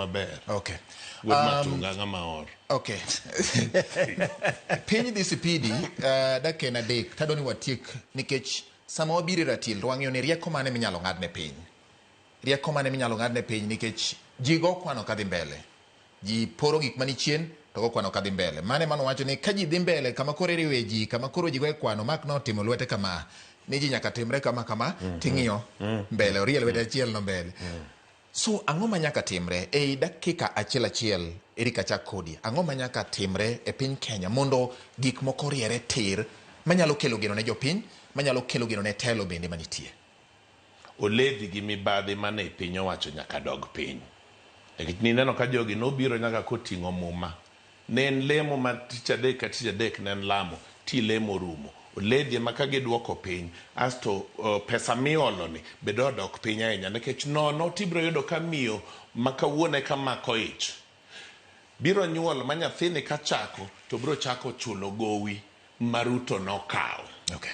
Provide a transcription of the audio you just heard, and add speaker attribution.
Speaker 1: maber.
Speaker 2: Okay.
Speaker 1: Wuod Matunga ng'ama or.
Speaker 2: Okay. Piny dhi sipidi, dakika en adek, tadwa ni watiek nikech sama wabiro e ratil to wang'iyo ni rieko mane minyalo ng'ad ne piny. Rieko mane minyalo ng'ad ne piny nikech ji go kwano kadhi mbele. Ji poro gik mani chien to go kwano kadhi mbele. Mane mano wacho ni ka ji dhi mbele kama koro iriwe ji, kama koro ji go kwano mak notimo lwete kama ni ji nyaka timre kama kama ting'iyo mbele orie lwete achiel no mbele. So ang'o ma nyaka timre ei dakika achiel achiel Eric achak kodi ang'o ma nyaka timre e piny Kenya mondo gik moko oriere tir manyalo kelo geno ne jopiny manyalo kelo geno ne telo bende manitie?
Speaker 1: Oledhi gi mibadhi mane piny owacho nyaka dog piny. Nikech nineno ka jogi nobiro nyaka koting'o muma. Ne en lemo ma tich adek ka tich adek ne en lamo, ti lemo orumo. Oledhi ema ka giduoko piny, asto pesa miolo ni be dodok piny ahinya. Nikech nono tibiro yudo ka miyo ma kawuono eka mako ich, biro nyuol ma nyathini kachako to biro chako chulo gowi ma Ruto nokawo.
Speaker 2: Okay.